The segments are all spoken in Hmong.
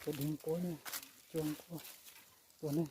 Dib nquab ne, cua nquab tuaj ne.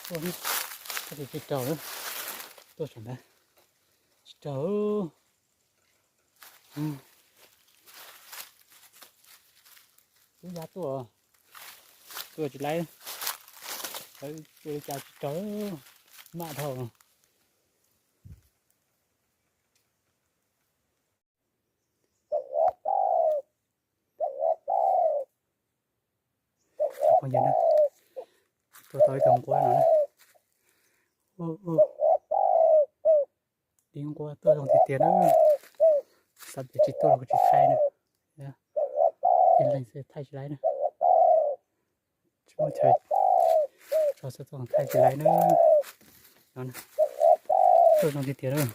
Tuaj, tsis raug, tuaj saum ntawd tsis raug. Tub ya tuaj, tuaj tsis laib, tuaj li cas tsis raug, maj dhau. Phooj ywg na, tuaj tau ib tug nquab no na. Dib nquab tuaj zoo tiag tiag na. Xav tias tsis tuaj los kuv tsis thaij na. Ib leeg xwb thaij tsis laib na. Tsis muaj chaw tso xwb thaij tsis laib na. Tuaj zoo tiag tiag na.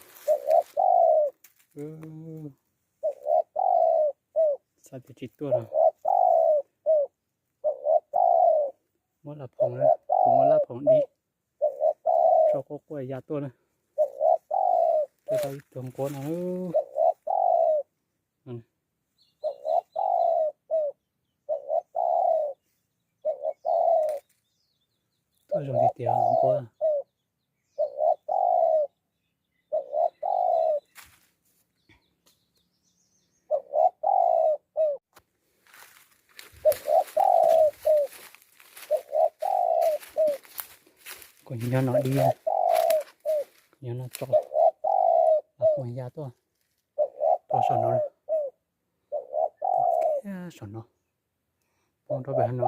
Xav tias tsis tuaj los muab lab phoom, kuv muab lab phoom dib tso quaj quaj ya tuaj na. Tuaj tau ib tug nquab no. Tuaj zoo tiag tiag nquab. Kuv nyob no dib, kuv nyob no tso, kuv ya tuaj, tuaj saum no, tuaj kiag saum no. Mus rau pem no.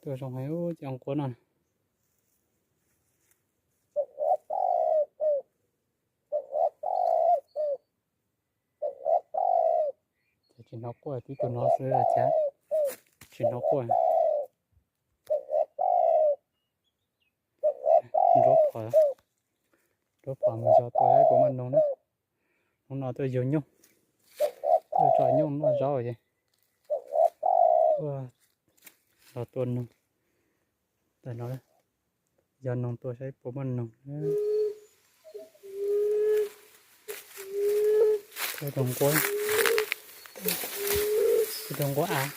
Tuaj zoo heev ces ua nquab no. Ces tsis hnov quaj, tib tug no xwb ces tsis hnov quaj. Nruab phom, nruab phom mus yos tua saib puas muaj noog na. Hnub no tuaj yug nyuj, tuaj tsom nyuj noj zaub ces tuaj los tua noog. Tam no yog noog tua saib puas muaj noog. Tus nquab, tus nquab av.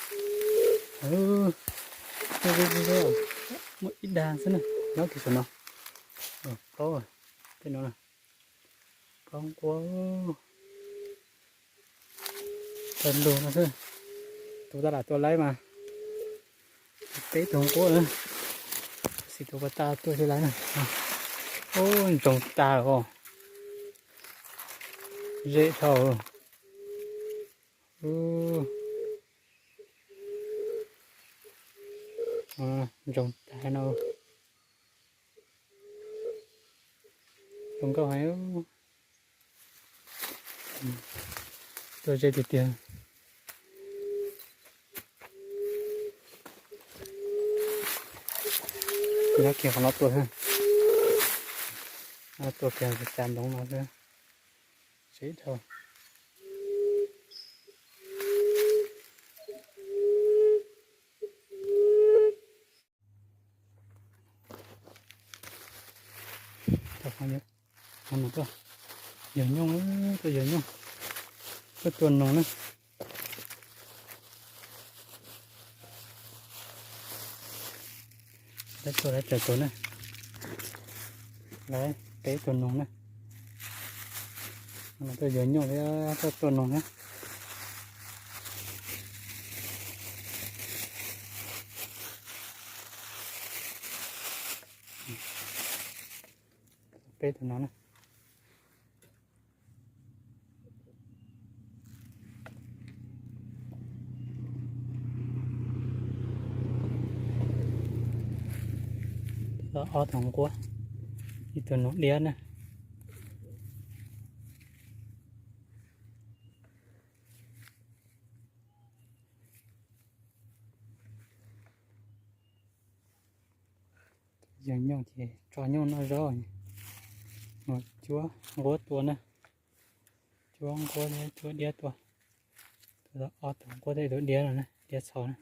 Muaj ib dag xwb na, nyob kiag saum no. Plaub, tej no plaub nquab. Tawg lug no xwb. Tus tab lam tua laib mas peb tug nquab na. Tab sis tus pas tas tuaj tsis laib na. Ub, ntsoog tag os. Zeb dhau. Ntsoog tag no. Zoo nkauj heev. Tuaj ze tiag tiag. Nyob kiag qhov no tuaj, tuaj kiag cas ntoov no xwb. Zeb dhau. Yog nyuj, tuaj yog nyuj, tuaj tua noog na. Lawv tuaj lawv tawm tus na, lawv peb tus noog na. Tuaj yog nyuj thiab tuaj tua noog thiab. Peb tus no na. Ob tug nquab, ib tug noog diab na. Yog nyuj ces tso nyuj noj zaub, mus cuab nquab tua na. Cuab nquab thiab cuab diab tua. Ob tug nquab thiab tus diab no na, diab txhaum na.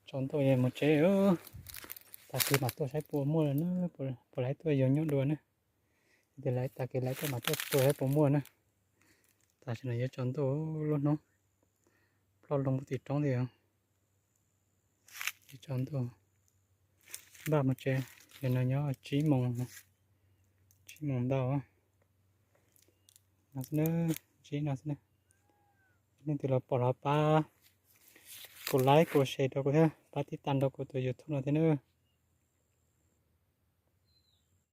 Tsaus ntuj es mus tsev. Tag kis mam tuaj saib puas muaj lawm na, puas laib tuaj yug nyuj dua na. Yog tias laib tag kis laib tuaj mam tuaj tua saib puas muaj na. Tam sim no yuav tsaus ntuj lub hnub, ploj loo puv tim roob thiab. Yuav tsaus ntuj, npaj mus tsev. Yog no nyob tsib moos, tsib moos ntau no xwb na, tsib no xwb na. Leej twg los pom los pab kuv like kuv share rau kuv thiab, pab tib tas rau kuv tus YouTube no thiab na.